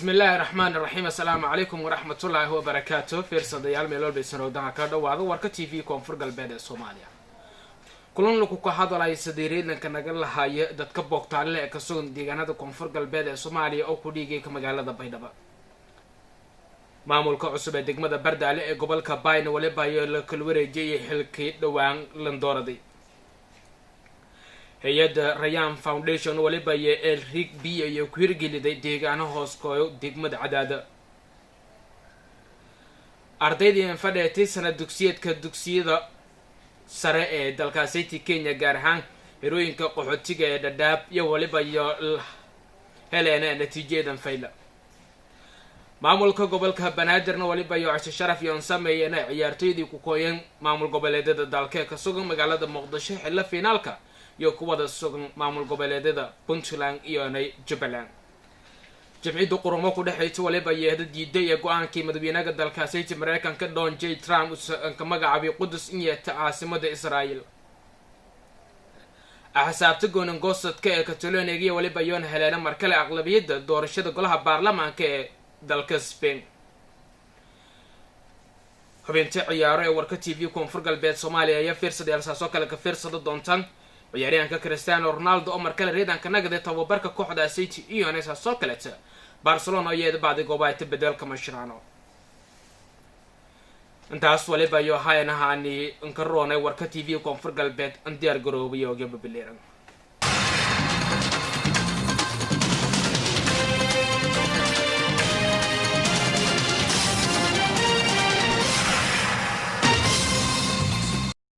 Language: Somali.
Bismillaahi raxmaan raxiim. Assalaamu calaykum waraxmatullaahi wabarakaatu. Fiirsadayaal meel walba sanowdaha ka dhawaado warka TV Koonfur Galbeed ee Soomaaliya. Kulan lagu ka hadalaya sidii ciidanka naga lahaaye dadka boogtaalle ee ka sugan deegaanada Koonfur Galbeed ee Soomaaliya oo ku dhiigay magaalada Baydhabo. Maamulka cusub ee degmada Bardaale ee gobolka Bayna waliba ayaa la kala wareejiyay xilkii dhowaan landooraday. Hay-adda Rayaan Foundation waliba iyo elrig b iyo ku hirgeliday deegaano hoos kooyo degmada Cadaada. Ardaydii infadheetay sana dugsiyeedka dugsiyada sare ee dalkaasiti Kenya, gaar ahaan herooyinka qaxootiga ee Dhadhaab, iyo waliba iyo heleena natiijadan fayla. Maamulka gobolka Banaadirna waliba iyo casho sharaf yoon sameeyeen ciyaartooydii ku kooyeen maamul goboleedyada dalka ee ka sugan magaalada Muqdisho, xillo fiinaalka iyo kuwada sugan maamul goboleedyada Puntland iyo Jubbaland. Jabcidda qurumo ku dhexaysa waliba yeehda diiday ee go-aankii madaxweynaha dalkaasiti Mareykanka Don J Trump ka magacaabay Qudus in yeeta caasimada Israel. Axsaabta gooningosadka ee Catalonia iyo waliba yoon heleena markale aqlabiyadda doorashada golaha baarlamaanka ee dalka Spain. Xubinta ciyaaro ee warka TV Koonfur Galbeed Soomaaliya ayaa fiirsadayaal saasoo kale ka fiirsada doontaan ciyaaryahanka Cristiano Ronaldo oo markale reedanka nagade tababarka kooxda City iyo saasoo kaleta Barcelona ayeeda bacdi goobaayta bedelka Mascherano. Intaas waliba iyo hayan ahaani inkaroonay warka TV Koonfur Galbeed an diyaar garoobay oo gababileeran.